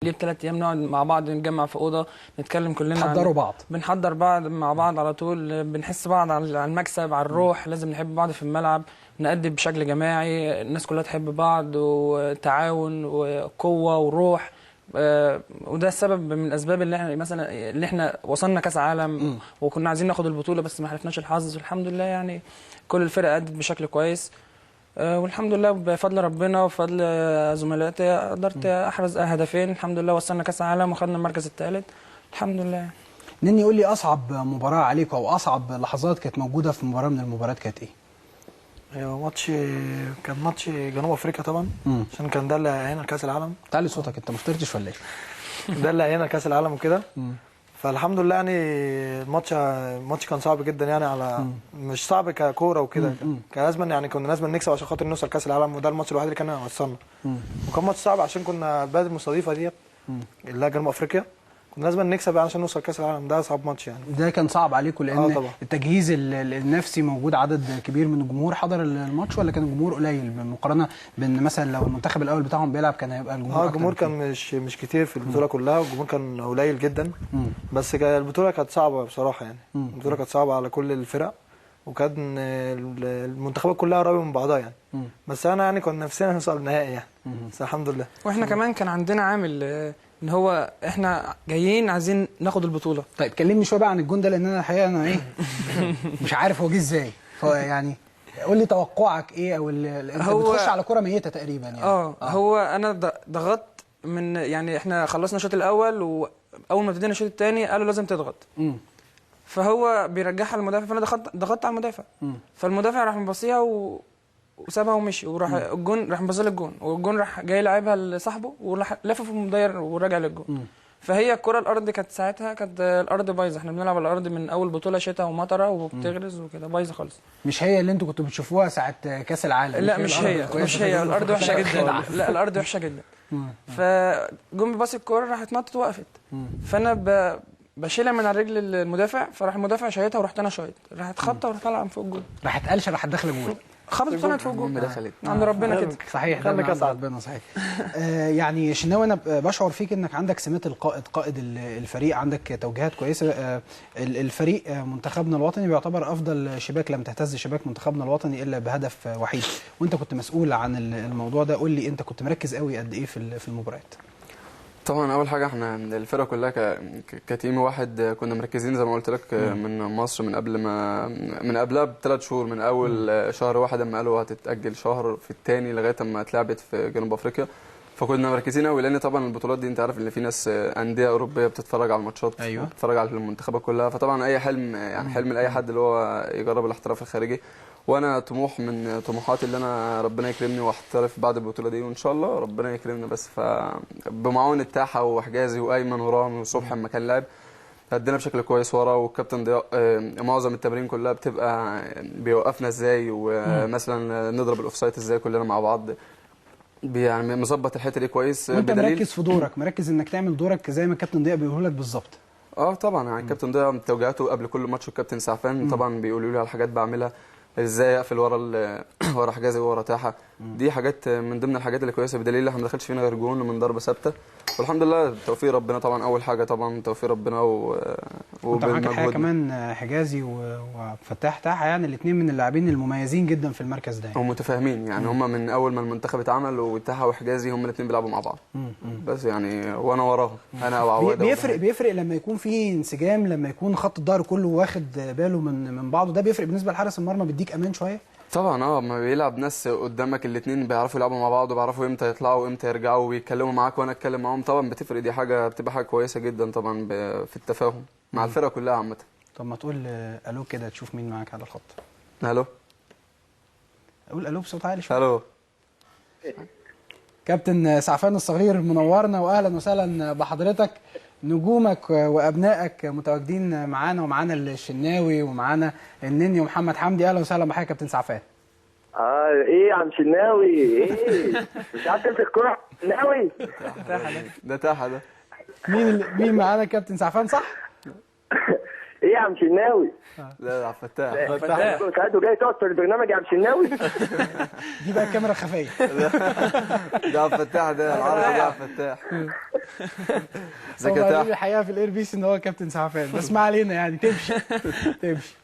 ليه ب3 ايام نقعد مع بعض، نتجمع في اوضة نتكلم كلنا، تحضروا بعض، بنحضر بعض مع بعض على طول، بنحس بعض على المكسب، على الروح. لازم نحب بعض في الملعب، نأدي بشكل جماعي، الناس كلها تحب بعض، وتعاون وقوه وروح. وده السبب من الاسباب اللي احنا مثلا اللي احنا وصلنا كاس عالم، وكنا عايزين ناخد البطولة بس ما حلفناش الحظ، والحمد لله يعني كل الفرق أدت بشكل كويس، والحمد لله بفضل ربنا وبفضل زملائي قدرت احرز هدفين، الحمد لله وصلنا كاس عالم وخدنا المركز الثالث الحمد لله. نني، قول لي اصعب مباراة عليك او اصعب لحظات كانت موجودة في مباراة من المباريات كانت ايه؟ ايوه، كان ماتش جنوب افريقيا طبعا، عشان كان ده اللي هنا كاس العالم. تعالي صوتك، انت ما فطرتش ولا ايه؟ ده اللي هنا كاس العالم وكده. فالحمد لله يعني الماتش كان صعب جدا يعني، على مش صعب ككوره وكده، كان لازم يعني كنا لازم نكسب عشان خاطر نوصل كاس العالم، وده الماتش الوحيد اللي كان وصلنا. وكان ماتش صعب عشان كنا البلد المستضيفة ديت اللي هي جنوب افريقيا، كنا لازم نكسب يعني عشان نوصل كاس العالم. ده اصعب ماتش يعني. ده كان صعب عليكم لان التجهيز النفسي موجود، عدد كبير من الجمهور حضر الماتش ولا كان الجمهور قليل بالمقارنة بان مثلا لو المنتخب الاول بتاعهم بيلعب كان هيبقى الجمهور؟ الجمهور كان مش كتير في البطولة كلها، والجمهور كان قليل جدا. بس البطولة كانت صعبة بصراحة يعني. البطولة كانت صعبة على كل الفرق، وكان المنتخبات كلها قريبه من بعضها يعني. بس انا يعني كنا نفسنا نوصل النهائي يعني، بس الحمد لله. واحنا كمان كان عندنا عامل ان هو احنا جايين عايزين ناخد البطولة. طيب كلمني شوية بقى عن الجون ده، لان انا الحقيقة انا ايه مش عارف هو جه ازاي، يعني قول لي توقعك ايه، او انت بتخش على كره ميته تقريبا يعني. هو انا ضغطت من يعني، احنا خلصنا الشوط الاول واول ما ابتدينا الشوط الثاني قالوا لازم تضغط. فهو بيرجعها للمدافع، فانا ضغطت على المدافع. فالمدافع راح مبصيها وسابها ومشي، وراح الجون، راح مبصيها للجون، والجون راح جاي لعبها لصاحبه وراح لفف المدير وراجع للجون. فهي الكره الارض كانت ساعتها كانت الارض بايظة، احنا بنلعب على الارض من اول بطوله شتاء ومطره وبتغرز وكده، بايظة خالص. مش هي اللي انتوا كنتوا بتشوفوها ساعة كاس العالم؟ لا مش هي، مش هي، الارض وحشة جدا. لا الارض وحشة جدا. فجم باص الكورة راحت نطت وقفت، فانا بشيلها من على رجل المدافع، فراح المدافع شايطها ورحت انا شايط، راحت خبطه وراحت طالعه من فوق الجول، راحت قلشه، راحت داخله جول، خبطت طلعت فوق الجول، دخلت عند ربنا كده. صحيح، ده عند ربنا صحيح. يعني شناوي، انا بشعر فيك انك عندك سمات القائد، قائد الفريق، عندك توجيهات كويسة. الفريق منتخبنا الوطني بيعتبر افضل شباك، لم تهتز شباك منتخبنا الوطني الا بهدف وحيد، وانت كنت مسؤول عن الموضوع ده. قول لي انت كنت مركز قوي قد ايه في المباريات؟ طبعا اول حاجة احنا الفرقة كلها كتيم واحد كنا مركزين زي ما قلت لك من مصر، من قبل ما من قبلها ب3 شهور، من اول شهر واحد اما قالوا هتتاجل شهر في الثاني لغاية اما اتلعبت في جنوب افريقيا، فكنا مركزين قوي، لان طبعا البطولات دي انت عارف ان في ناس اندية اوروبية بتتفرج على الماتشات. أيوة. بتتفرج على المنتخبات كلها، فطبعا اي حلم يعني حلم لاي حد اللي هو يجرب الاحتراف الخارجي، وانا طموح من طموحاتي اللي انا ربنا يكرمني واحترف بعد البطولة دي، وان شاء الله ربنا يكرمنا، بس فبمعاونه تاحه وحجازي وايمن ورامي وصبحي لما كان لاعب ادينا بشكل كويس ورا، والكابتن ضياء معظم التمرين كلها بتبقى بيوقفنا ازاي، ومثلا نضرب ال offside ازاي كلنا مع بعض، يعني مظبط الحتة دي كويس. وانت مركز في دورك، مركز انك تعمل دورك زي ما الكابتن ضياء بيقول لك بالظبط. طبعا يعني الكابتن ضياء توجيهاته قبل كل ماتش، والكابتن سعفان طبعا بيقولوا لي على حاجات بعملها ازاي اقفل ورا ورا حجازي وورا تاحه، دي حاجات من ضمن الحاجات اللي كويسة، بدليل احنا ما دخلش فينا غير جون من ضربه ثابتة، والحمد لله توفيق ربنا طبعا، اول حاجة طبعا توفيق ربنا وبالمجهود. كمان حجازي وفتاح تاحه يعني الاثنين من اللاعبين المميزين جدا في المركز ده، هم متفاهمين يعني، هم من اول ما المنتخب اتعمل وتاحه وحجازي هم الاثنين بيلعبوا مع بعض. بس يعني وانا وراهم انا وعواد. بيفرق لما يكون في انسجام، لما يكون خط الظهر كله واخد باله من بعضه، ده بيفرق بالنسبة لحارس المرمى، بيديك امان شوية. طبعا ما بيلعب ناس قدامك الاثنين بيعرفوا يلعبوا مع بعض، وبيعرفوا امتى يطلعوا وامتى يرجعوا، ويتكلموا معاك وانا اتكلم معاهم، طبعا بتفرق، دي حاجة بتبقى حاجة كويسة جدا طبعا في التفاهم مع الفرقة كلها عامة. طب ما تقول الو كده تشوف مين معاك على الخط. الو، قول الو بصوت عالي شوية. الو كابتن سعفان الصغير، منورنا واهلا وسهلا بحضرتك. نجومك وابنائك متواجدين معانا، ومعانا الشناوي ومعانا النني ومحمد حمدي. اهلا وسهلا بحضرتك كابتن سعفان. ايه يا عم شناوي، ايه مش عارف تمسك الكورة شناوي؟ ده تاحه ده. مين معانا كابتن سعفان صح؟ ايه يا عم شناوي؟ لا عبد الفتاح. فتاح جاي تقعد في البرنامج يا عم شناوي؟ دي بقى الكاميرا الخفية. ده عبد الفتاح، ده العربي ده عبد الفتاح. ازيك يا تاح؟ الحقيقة في ال earpiece ان هو كابتن سعفان، بس ما علينا يعني، تمشي تمشي.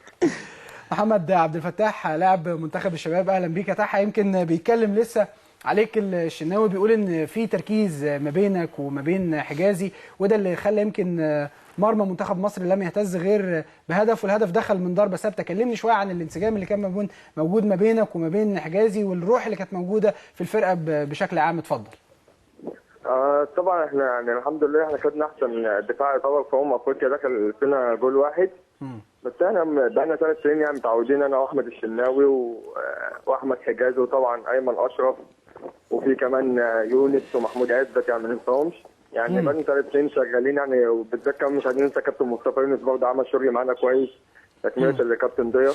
محمد عبد الفتاح لاعب منتخب الشباب، اهلا بيك يا تاحه. يمكن بيتكلم لسه عليك الشناوي، بيقول ان في تركيز ما بينك وما بين حجازي، وده اللي خلى يمكن مرمى منتخب مصر لم يهتز غير بهدف، والهدف دخل من ضربه ثابتة. كلمني شوية عن الانسجام اللي كان موجود ما بينك وما بين حجازي، والروح اللي كانت موجودة في الفرقة بشكل عام. اتفضل. طبعا احنا يعني الحمد لله احنا خدنا احسن دفاع يعتبر في افريقيا، دخل فينا جول واحد بس. احنا بقالنا 3 سنين يعني متعودين، انا واحمد الشناوي واحمد حجازي وطبعا ايمن اشرف، وفي كمان يونس ومحمود عزت، يعني ما ننساهمش يعني. بقالنا 3 سنين شغالين يعني، وبالذات كمان مش عايزين ننسى كابتن مصطفى يونس برضه عمل شغل معانا كويس، تكمله اللي كابتن ضياء.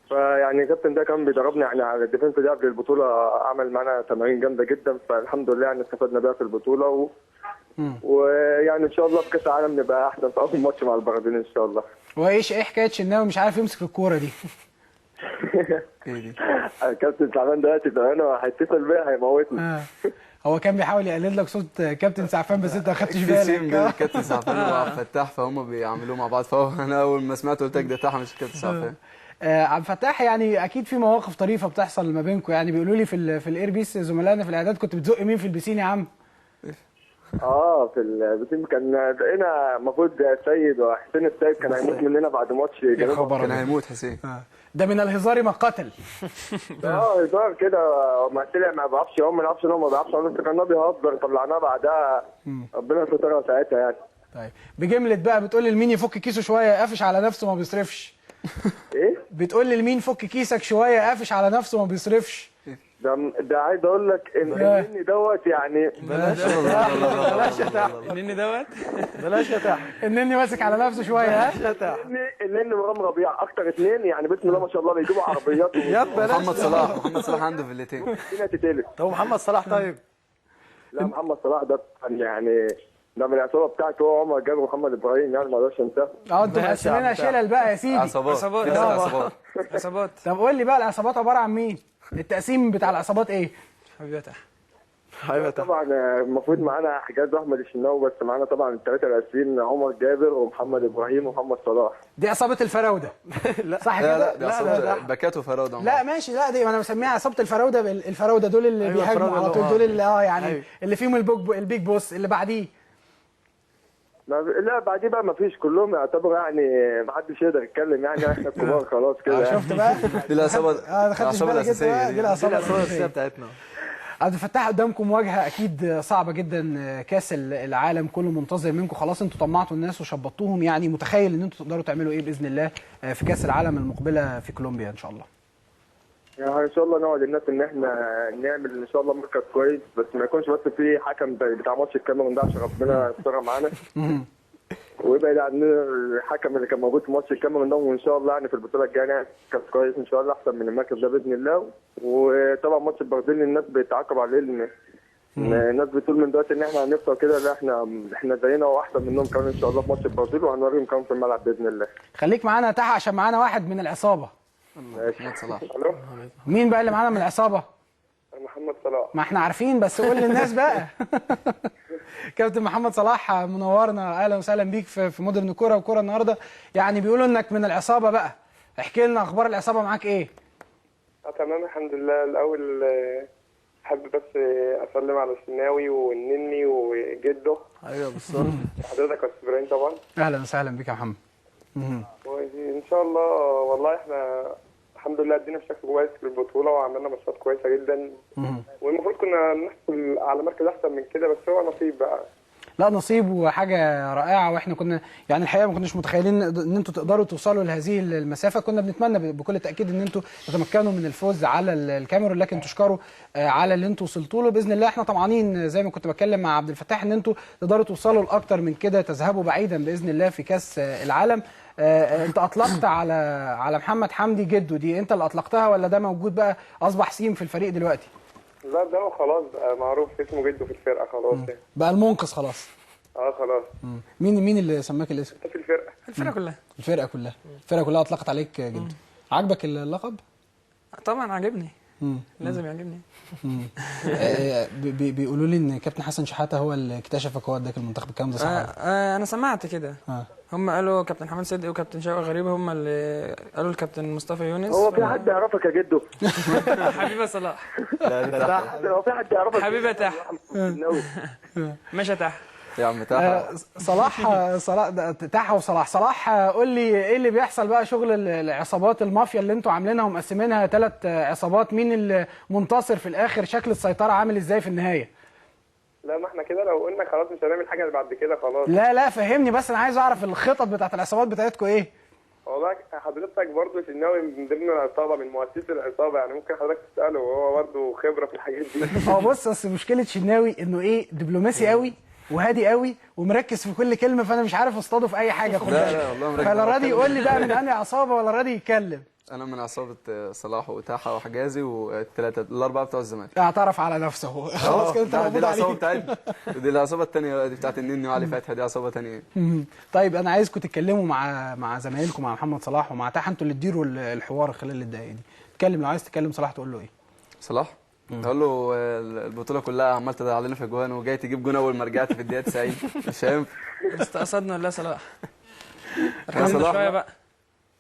فيعني كابتن ده كان بيدربنا يعني على ال defense ده قبل البطولة، عمل معانا تمارين جامدة جدا، فالحمد لله يعني استفدنا بيها في البطولة ويعني ان شاء الله في كاس العالم نبقى احسن في اول ماتش مع البرازيل ان شاء الله. وايش ايه حكاية شناوي مش عارف يمسك الكورة دي؟ ايه دي؟ كابتن سعفان دلوقتي انا هيتصل بيا هيموتني. هو كان بيحاول يقلد لك صوت كابتن سعفان بس انت ما خدتش بالك. في same بين كابتن سعفان وعبد الفتاح، فهم بيعملوه مع بعض، فهو انا اول ما سمعت قلت لك ده تاح مش كابتن سعفان. عبد الفتاح يعني اكيد في مواقف طريفه بتحصل ما بينكم، يعني بيقولوا لي في ال earpiece زملائنا في الاعداد، كنت بتزق مين في البسين يا عم؟ في البسين كان زقنا المفروض سيد وحسين السيد، كان هيموت مننا بعد ماتش جنوب، كان هيموت حسين. ده من الهزار ما قتل. هزار كده، ما طلع ما بيعرفش يعوم، ما نعرفش ان هو ما بيعرفش يعوم، كنا بيهزر، طلعناه بعدها ربنا سترها ساعتها يعني. طيب بجملة بقى، بتقول لمين يفك كيسه شوية قافش على نفسه ما بيصرفش؟ ايه؟ بتقول لمين فك كيسك شوية قافش على نفسه ما بيصرفش؟ ده عايز اقول لك ان النني دوت يعني بلاش بلاش يا تاح، النني دوت بلاش يا تاح، النني ماسك على نفسه شوية. بلاش يا تاح، النني ورام ربيع اكتر اثنين يعني بسم الله ما شاء الله بيجيبوا عربيات. محمد صلاح، محمد صلاح عنده فيلتين. طب محمد صلاح طيب؟ لا محمد صلاح ده يعني ده من العصابة بتاعته هو عمر جابر ومحمد ابراهيم، يعني ما اقدرش انساه. انتوا مقسمينها شلل بقى يا سيدي. عصابات عصابات عصابات. طب قول لي بقى العصابات عبارة عن مين؟ التقسيم بتاع العصابات ايه؟ حبيبي يا تاح. حبيبي يا تاح. طبعا المفروض معانا حجاز واحمد الشناوي، بس معانا طبعا الثلاثة الاساسيين عمر جابر ومحمد ابراهيم ومحمد صلاح. دي عصابة الفراوده. لا صح كده؟ لا دي عصابة باكات وفراوده. لا ماشي، لا دي انا بسميها عصابة الفراوده. الفراوده دول اللي بيهاجموا على طول، دول اللي يعني اللي فيهم ال big boss اللي بعديه. لا بعديه بقى ما فيش، كلهم يعتبروا يعني ما حدش يقدر يتكلم يعني، احنا الكبار خلاص كده. شفت بقى؟ دي العصابة الاساسية، دي العصابة الاساسية بتاعتنا. عبد الفتاح قدامكم مواجهة اكيد صعبة جدا، كاس العالم كله منتظر منكم، خلاص انتوا طمعتوا الناس وشبطتوهم، يعني متخيل ان انتوا تقدروا تعملوا ايه باذن الله في كاس العالم المقبلة في كولومبيا ان شاء الله؟ يعني ان شاء الله نوعد الناس ان احنا نعمل ان شاء الله مركز كويس، بس ما يكونش بس في حكم بتاع ماتش الكاميرون ده عشان ربنا يسترها معانا، ويبعد عننا الحكم اللي كان موجود في ماتش الكاميرون ده، وان شاء الله يعني في البطولة الجاية نعمل مركز كويس ان شاء الله احسن من المركز ده باذن الله. وطبعا ماتش البرازيل الناس بتعاقب عليه، ان الناس بتقول من دلوقتي ان احنا هنخسر كده، لا احنا زينا واحسن منهم كمان ان شاء الله في ماتش البرازيل، وهنوريهم كمان في الملعب باذن الله. خليك معانا يا تحا عشان معانا واحد من العصابة. محمد صلاح. الو، مين بقى اللي معانا من العصابة؟ محمد صلاح. ما احنا عارفين بس قول للناس بقى. كابتن محمد صلاح منورنا، اهلا وسهلا بيك في مودرن كورة وكوره النهارده. يعني بيقولوا انك من العصابة بقى، احكي لنا اخبار العصابة معاك ايه؟ تمام الحمد لله. الاول احب بس اسلم على الشناوي والنني وجده. ايوه بالظبط. حضرتك يا استاذ ابراهيم طبعا. اهلا وسهلا بيك يا محمد. وان شاء الله والله احنا الحمد لله ادينا بشكل كويس في البطولة وعملنا ماتشات كويسة جدا، والمفروض كنا نحصل على مركز احسن من كده، بس هو نصيب بقى. لا نصيب وحاجه رائعة، واحنا كنا يعني الحقيقة ما كناش متخيلين ان انتوا تقدروا توصلوا لهذه المسافة، كنا بنتمنى بكل تاكيد ان انتوا تتمكنوا من الفوز على الكاميرون، لكن تشكروا على اللي انتوا وصلتوا له باذن الله. احنا طمعانين زي ما كنت بتكلم مع عبد الفتاح ان انتوا تقدروا توصلوا لاكتر من كده، تذهبوا بعيدا باذن الله في كاس العالم. انت اطلقت على محمد حمدي جده، دي انت اللي اطلقتها ولا ده موجود بقى اصبح سيم في الفريق دلوقتي؟ لا ده هو خلاص بقى معروف اسمه جده في الفرقة خلاص يعني. بقى المنقذ خلاص. خلاص. مين اللي سماك الاسم؟ انت في الفرقة. الفرقة كلها. الفرقة كلها، الفرقة كلها اطلقت عليك جدو. عجبك اللقب؟ طبعا عجبني. لازم يعجبني. بيقولوا لي ان كابتن حسن شحاته هو اللي اكتشفك، هو اداك المنتخب، الكلام ده صح؟ انا سمعت كده. هم قالوا كابتن حماد صدقي وكابتن شوقي غريب هم اللي قالوا الكابتن مصطفى يونس. هو في حد يعرفك يا جدو؟ حبيبه صلاح. هو في حد يعرفك؟ حبيبه تحت. ماشي تحت يا عم تاحة. صلاح صلاح تاحة وصلاح. صلاح قول لي ايه اللي بيحصل بقى، شغل العصابات المافيا اللي انتوا عاملينها ومقسمينها 3 عصابات، مين المنتصر في الاخر؟ شكل السيطرة عامل ازاي في النهاية؟ لا ما احنا كده لو قلنا خلاص مش هنعمل حاجة بعد كده خلاص. لا لا فهمني بس، انا عايز اعرف الخطط بتاعت العصابات بتاعتكم ايه؟ والله حضرتك برضه شناوي من ضمن العصابة، من مؤسسي العصابة، يعني ممكن حضرتك تساله وهو برضه خبره في الحاجات دي. هو بص، اصل مشكلة شناوي انه ايه، دبلوماسي قوي وهادي قوي ومركز في كل كلمة، فانا مش عارف اصطاده في اي حاجة. خد بالك. لا لا والله مركز. فلا راضي يقول لي بقى من انهي عصابة ولا راضي يتكلم. انا من عصابة صلاح وتاحه وحجازي والثلاثة الاربعة بتوع الزمالك. اعترف على نفسه خلاص كده، انت دي العصابة بتاعتنا، دي العصابة الثانية دي بتاعت النني وعلي فتحي، دي عصابة ثانية. طيب انا عايزكم تتكلموا مع زمايلكم، مع محمد صلاح ومع تاحه، انتوا اللي تديروا الحوار خلال الدقائق دي. اتكلم، لو عايز تتكلم صلاح تقول له ايه؟ صلاح تقول له البطولة كلها عمال تضيع علينا في جوان، وجاي تجيب جون اول ما رجعت في الدقيقة 90، مش هينفع. استقصدنا ولا صلاح؟ ارحمنا شوية بقى.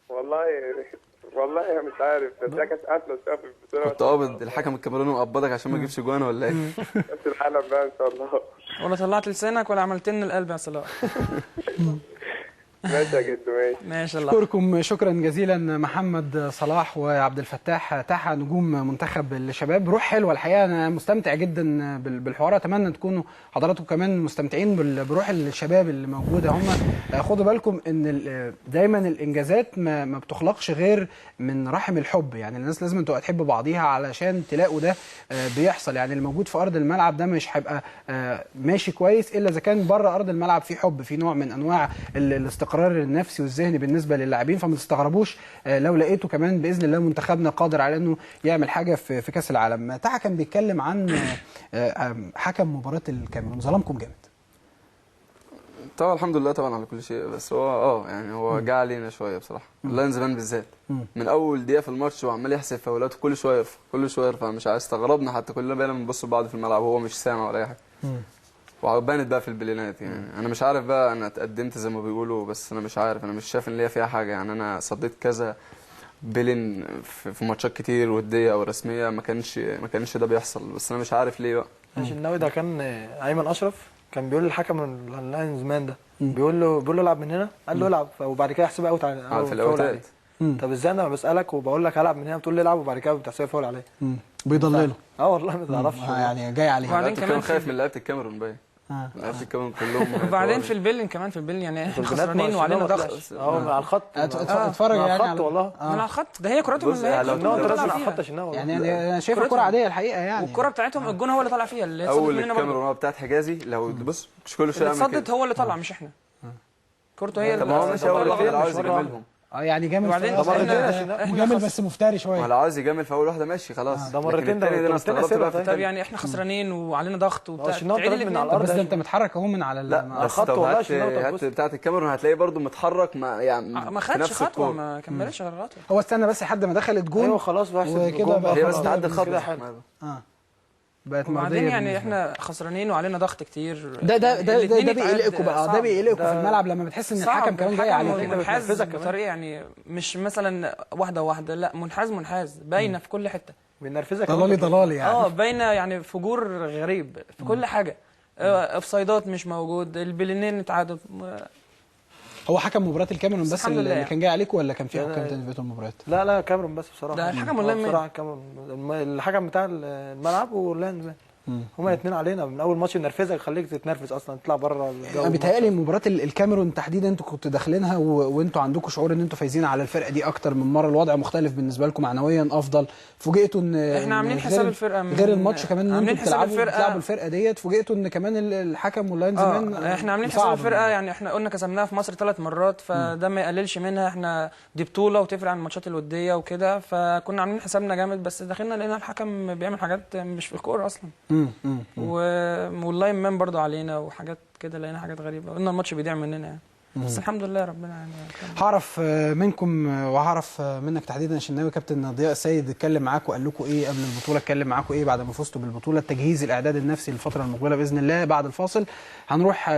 والله مش عارف، بس ده كاس اطلس في البطولة. كنت قابض الحكم الكاميروني وقبضك عشان ما تجيبش جوان ولا ايه؟ كاس العالم بقى ان شاء الله. ولا طلعت لسانك ولا عملت لنا القلب يا صلاح. ماشي يا جدو، ماشي. ماشي الله. اشكركم شكرا جزيلا محمد صلاح وعبد الفتاح تاحة، نجوم منتخب الشباب. روح حلوة الحقيقة، انا مستمتع جدا بالحوار، اتمنى تكونوا حضراتكم كمان مستمتعين بروح الشباب اللي موجودة. هم خدوا بالكم ان دايما الانجازات ما بتخلقش غير من رحم الحب، يعني الناس لازم تبقى تحب بعضيها علشان تلاقوا ده بيحصل. يعني اللي موجود في ارض الملعب ده مش هيبقى ماشي كويس الا اذا كان بره ارض الملعب في حب، في نوع من انواع الاستقرار النفسي والذهني بالنسبة للاعبين. فما تستغربوش لو لقيتوا كمان باذن الله منتخبنا قادر على انه يعمل حاجة في كاس العالم. تاحة كان بيتكلم عن حكم مباراة الكاميرون، ظلمكم جامد. طبعا الحمد لله طبعا على كل شيء، بس هو يعني هو جه علينا شوية بصراحة، ال linesman بالذات من اول دقيقة في الماتش وعمال يحسب فاولات، كل شوية يرفع كل شوية يرفع، مش عايز. استغربنا حتى كلنا بقينا بنبص لبعض في الملعب وهو مش سامع ولا اي حاجة. وبانت بقى في البلينات، يعني انا مش عارف بقى، انا اتقدمت زي ما بيقولوا، بس انا مش عارف، انا مش شايف ان ليا فيها حاجة. يعني انا صديت كذا بلين في ماتشات كتير وديه او رسمية، ما كانش ده بيحصل، بس انا مش عارف ليه بقى. الشناوي ده كان ايمن اشرف كان بيقول للحكم ال linesman ده، بيقول له العب من هنا، قال له العب، وبعد كده يحسبها out على في الاوتات. طب ازاي انا بسالك وبقول لك العب من هنا بتقول لي العب، وبعد كده بتحسبها فاول عليا؟ بيضلله. والله ما تعرفش يعني جاي عليه. وبعدين كمان خايف من لعيبة الكاميرون باين، لعيبة الكاميرون كلهم. وبعدين في البلين كمان، في البلين يعني احنا خسرانين وعلينا ضغط. على الخط، اتفرج يعني على الخط والله، من على الخط ده، هي كرتهم اللي هي على الخط شناوي. يعني انا شايفها كره عادية الحقيقة يعني، والكره بتاعتهم الجون هو اللي طالع فيها، اللي اول الكاميرون بتاعت حجازي لو بص مش كل شوية اتصدت هو اللي طلع مش احنا، كورته هي اللي هو اللي عاوز يجاملهم. يعني جامل، جامل بس مفتري شوية. ما لو عاوز يجامل في اول واحدة ماشي خلاص، ده مرتين، ده استغربت بقى. طب يعني احنا خسرانين وعلينا ضغط وبتاع، من على الارض، بس ده انت متحرك اهو من على الخط والله. هات بتاعه الكاميرون هتلاقيه برده متحرك، ما يعني ما خدش خطوة، ما كملش غير خطوة. هو استنى بس لحد ما دخلت جون، ايوه خلاص وكده بقى هي بس تعدي الخط. بقت مرضية. وبعدين يعني احنا خسرانين وعلينا ضغط كتير. ده ده ده ده, ده بيقلقكم بقى، ده بيقلقكم في الملعب لما بتحس ان الحكم كمان جاي عليك منحاز بطريقة، يعني مش مثلا واحدة واحدة، لا منحاز منحاز باينة في كل حتة، بينرفزك ضلالي ضلالي يعني. باينة يعني، فجور غريب في كل حاجة، اوفسايدات مش موجود، البلينين اتعادوا. هو حكم مباراة الكاميرون بس اللي يعني كان جاي عليكم، ولا كان في حكام تاني في المباريات؟ لا لا كاميرون بس بصراحة. ده الحكم ولا مين؟ بصراحة الكاميرون، الحكم بتاع الملعب وال linesman، هما الاثنين علينا من اول ماتش، ينرفزك يخليك تتنرفز اصلا، تطلع بره الجو. انا بيتهيألي مباراة الكاميرون تحديدا انتوا كنتوا داخلينها وانتوا عندكم شعور ان انتوا فايزين على الفرقة دي اكتر من مرة، الوضع مختلف بالنسبة لكم معنويا افضل، فوجئتوا ان احنا عاملين حساب الفرقة غير الماتش كمان ان انتوا بتلعبوا الفرقة ديت، فوجئتوا ان كمان الحكم وال linesman. احنا عاملين حساب الفرقة، يعني احنا قلنا كسبناها في مصر 3 مرات، فده ما يقللش منها، احنا دي بطوله وتفرق عن الماتشات الودية وكده، فكنا عاملين حسابنا جامد، بس دخلنا لقينا الحكم بيعمل حاجات مش في الكورة اصلا. وال linesman برضو علينا وحاجات كده، لقينا حاجات غريبة، قلنا الماتش بيضيع مننا يعني. بس الحمد لله ربنا يعني. هعرف منكم وهعرف منك تحديدا شناوي، كابتن ضياء السيد اتكلم معاكم وقال لكم ايه قبل البطولة، اتكلم معاكم ايه بعد ما فزتوا بالبطولة، التجهيز الاعداد النفسي للفترة المقبلة باذن الله. بعد الفاصل هنروح